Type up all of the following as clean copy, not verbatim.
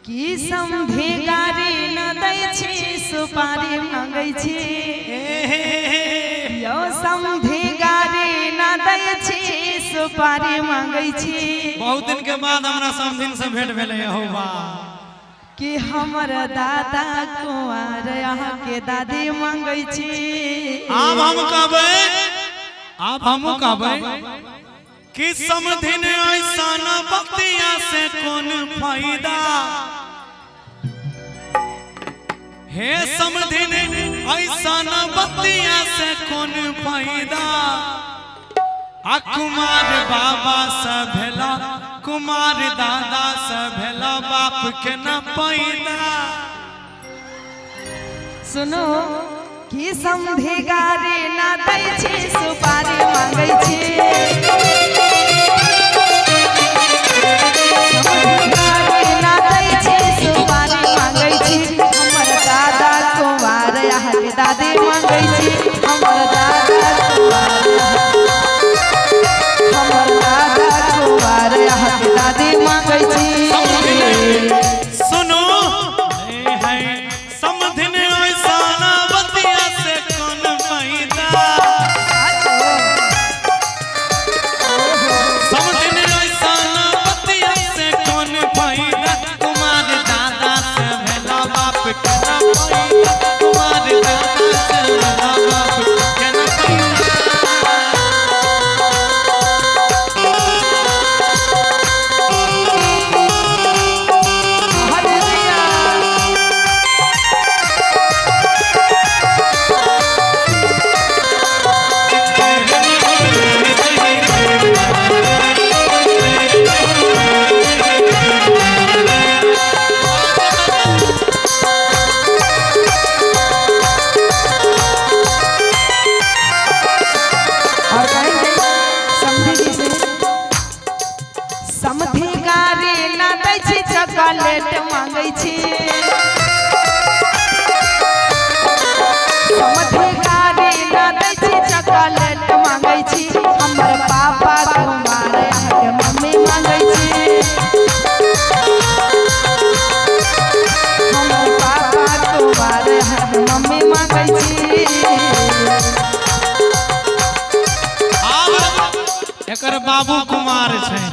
की समधी गारी न दै छी सुपारी मांगै छी। यौ समधी गारी न दै छी सुपारी मांगै छी। बहुत दिन के बाद हमरा समधिन से भेंट भेलै हो बा। कि हमर दादा कुंवर अहाँके दादी मांगै छी। आब हम कहबै, आब हमहूँ कहबै कि समधिन ऐसा न बतिया से कोन फायदा, हे समधिन ऐसा न बतिया से कोन फायदा, आ कुमार बाबा से भेला कुमार दादा से भेला बाप के न पैदा। सुनो कि समधी गारी न दै छी सुपारी मांगै छी। समधी गारी न दै छी सुपारी मांगै छी। हमर दादा कुंवार अहाँके दादी मांगै छी। हमर दादा कुंवार, हमर दादा कुंवार अहाँके दादी मांगै छी। सुनो है समधिन ऐसा न बतिया से कोन फायदा, समधिन ऐसा न बतिया से कोन फायदा, कुमार दादा से भेला बाप के न पैदा, कुमार दादा से भेला बाप के न पैदा। हरिया। और कहेंगे समधी जी से, समधी गारी न दै छी चॉकलेट मांगै छी। समधी गारी न दै छी चॉकलेट मांगै छी। हमर पापा कुमार अहाँके मम्मी मांगै छी। हमर पापा कुमार अहाँके मम्मी मांगै छी। आब एकर बाबू कुमार छै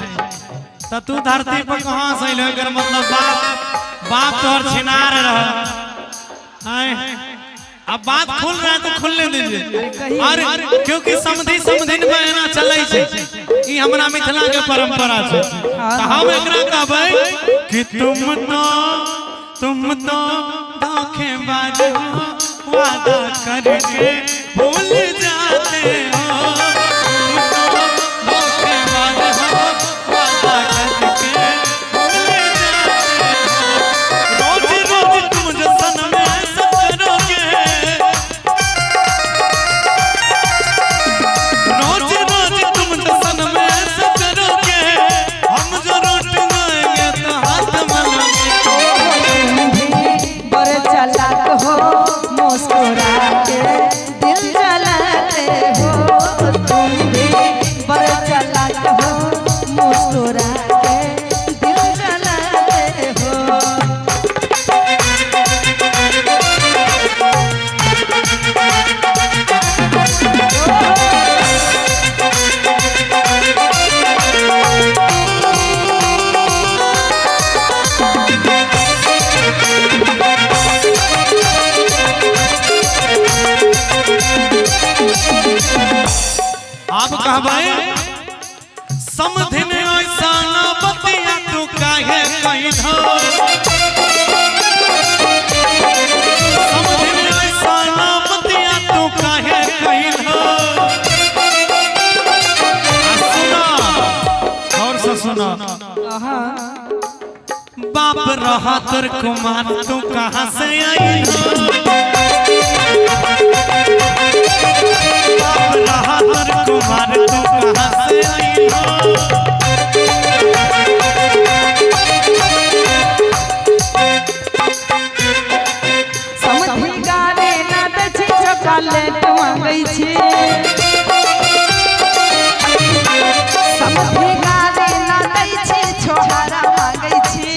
त तू धरती पर कहाँ से अइलो? एकर मतलब बाप बाप तोहर छिनार रह। आय अब बात खुल रहा है तो खुलने दीजिए, और क्योंकि समधी समधिन में एना चलै छै, ई हमरा मिथिला के परंपरा छै, त हम एकरा कहबै कि तुम तो धोखेबाज हो, वादा करके भूल जाते हो, तुम तो धोखेबाज हो, वादा करके भूल जाते हो, रोज रोज तुम जो सनम ऐसा करोगे, रोज रोज तुम जो सनम ऐसा करोगे, हम जो रूठ जाएंगे तो हाथ मलोगे। तुम भी बड़े चालाक हो, मुस्कुरा के दिल जलाते हो। तुम भी बड़े चालाक हो, मुस्कुरा के दिल जलाते हो। आप कहबै समधिन ऐसा न बतिया तू काहे कहिलो, समधिन ऐसा न बतिया तू काहे कहिलो। आ सुनो, और से सुनो, बाप रहा तोर कुमार तू कहाँ से आई हो, बाप रहा तोर कुमार तू कहाँ से आई हो। समधी गारी न दै छी चॉकलेट मांगै छी। समधी गारी न दै छी छोहारा मांगै छी।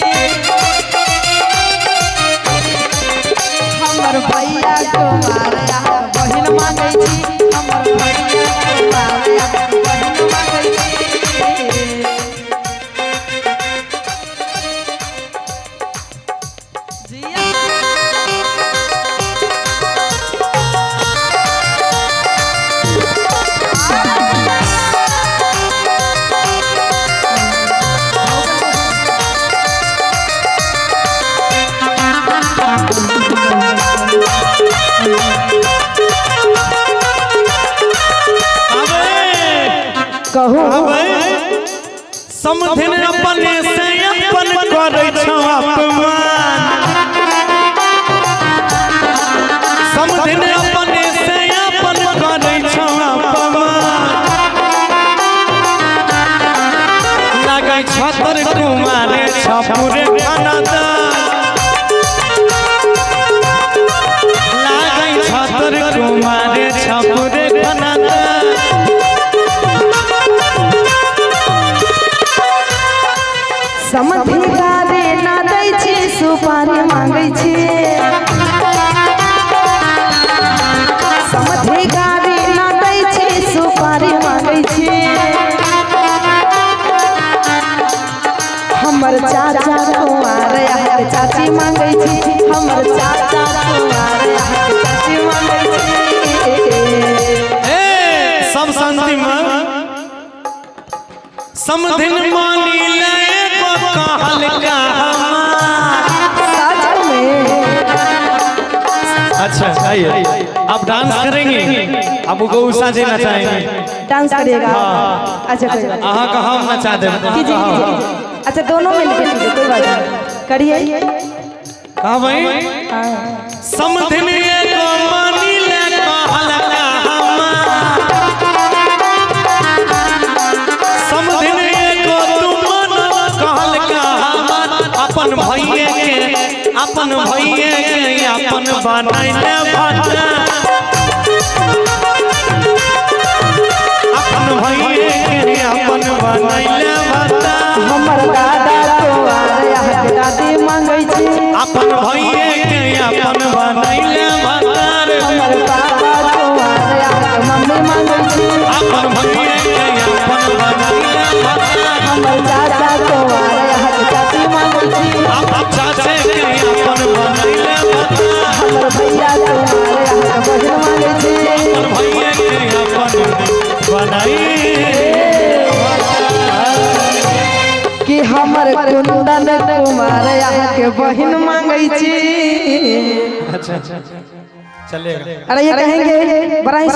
कहू। समधिन अपने से अपन करै छौ अपमान, समधिन अपने से अपन करै छौ अपमान। लागै छतर कुमारे छपुरे खानदान, लागै छतर कुमारे छपुरे खानदान। समधि गारी ना दै छी सुपारी मांगै छी, समधि गारी ना दै छी सुपारी मांगै छी। हमर चाचा कुमार अहाँके चाची मांगै छी, हमर चाचा कुमार अहाँके चाची मांगै छी। ए सब शांति में समधिन मानी ले को कहल का हमार। सच में? अच्छा आइए, आप डांस करेंगे, आप उनको उषा जी नचाएंगे। डांस करिएगा? अच्छा, कोई बात नहीं। अहाँ का हम नचा देब। कीजिए कीजिए। अच्छा, दोनों मिलके कीजिए, कोई बात नहीं, करिए। कहाँ भाई? हाँ। समधिन एगो मानी ले कहल का हमार, समधिन एगो तू मन कहल का हमार। अपन भैये के, अपन भैये के अपन बनैले भट्टा, अपन भैये के अपन बनैले भट्टा। हमर दादा कुमार अहाँके दादी मांगै छी, अपन भैये के अपन बनैले भट्टा। हमर पापा कुमार अहाँके मम्मी मांगै छी, अपन भैये के अपन बनैले भट्टा। हमर चाचा कुमार अहाँके चाची मांगै छी, अपन चाचे के अपन बनैले भट्टा। हमर भैया कुमार अहाँके बहिन मांगै छी। अपन भैये के अपन बनाई कि हमर कुंदन कुमार अहाँके बहिन मांगै छी। अच्छा चलेगा। अरे ये कहेंगे बड़ा ही